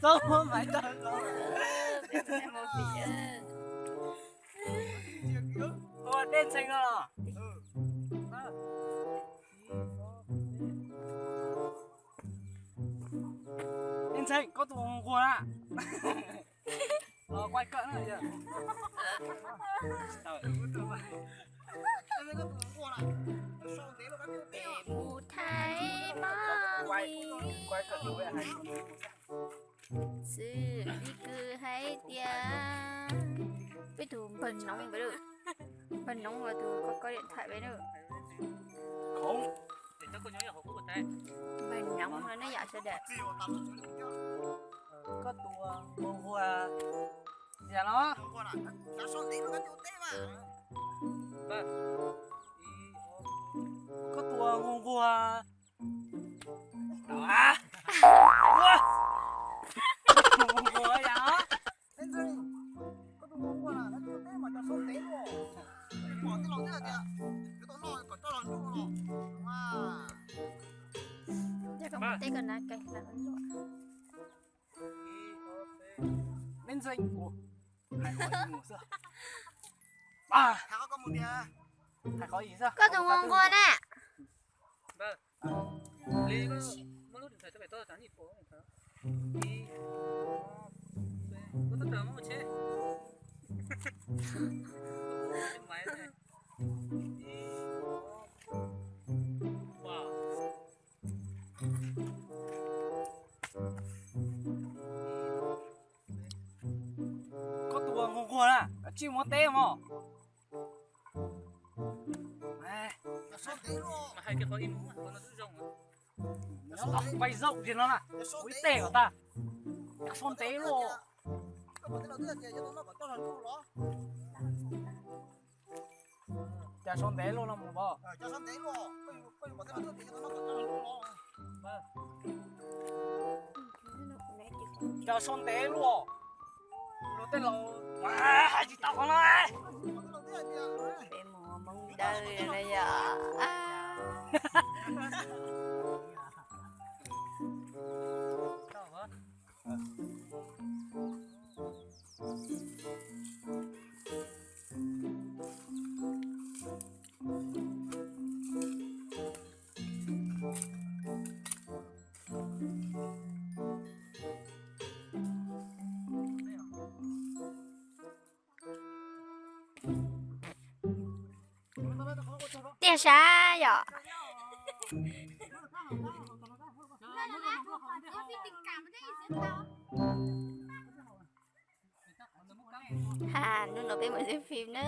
Txhob muab maiv tag los. Ua dej ntxhee no los. Dej ntxhee, koj tus nquag na. Los quay cận na. Mus thaij mab li. Xwb ib kwv hais tias peb tus npawg Noov, npawg Noov tus koj koj điện thoại peb na. Npawg Noov no nej yom sawv daws. Koj tus nquag nquag yam no. Koj tus nquag nquag. Nquag yam no. Neb ntxeev, hais qhov ib mus xwb. Hais qhov ib xwb. Koj tus nquag nquag na. Koj tus nquag nquag na, koj tsis muab teb mog. Pais zaum li no na, ua ib teg kom tag. Cas sau ntev luaj. Cas sau ntev luaj no mus pom. Cas sau ntev luaj. Luag tej laus hais tsis tau qhov no. Peb mus Hmoob Dawb no yom. Tiag sab yom. Ha, hnub no peb mus xem phim na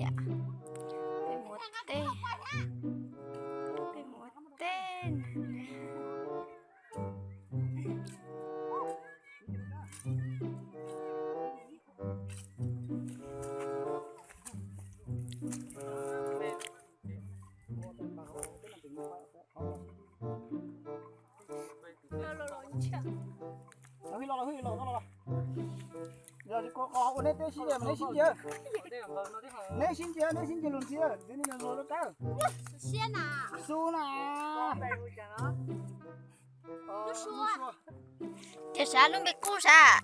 yom. Peb mus teb, peb mus teb. Los los los los. Yog tsis kov qos ua neb teb sib nce mas neb sib nce. Neb sib nce, neb sib nce lus ntxiv, tib neeg los lub kawg. Xub na. Tias sav lub npe qub sav.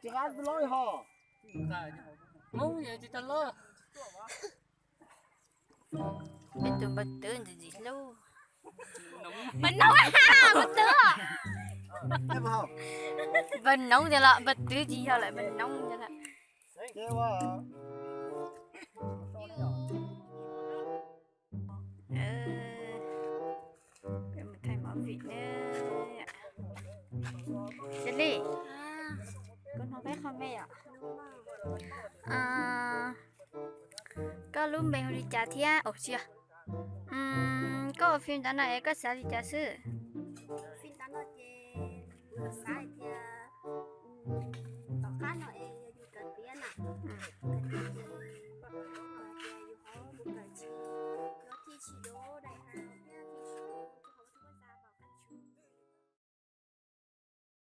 Tsis qab loj ho. Hmoob yog tsis tau loj. Peb tus npawg Twb ntxim ntxim hlub. Npawg Noog, npawg Twb. Npawg Noob tiag los npawg twb tsis yog lawm, npawg Noob tiag lawm. Peb mus thaij movie ne. Cia Li, kuv hnov peb qho me yom. Koj lub npe hu li cas thiab? Au, tsis yog. Koj ua phim ntawd no es koj xav li cas xwb? Phim ntawd no ces kuv xav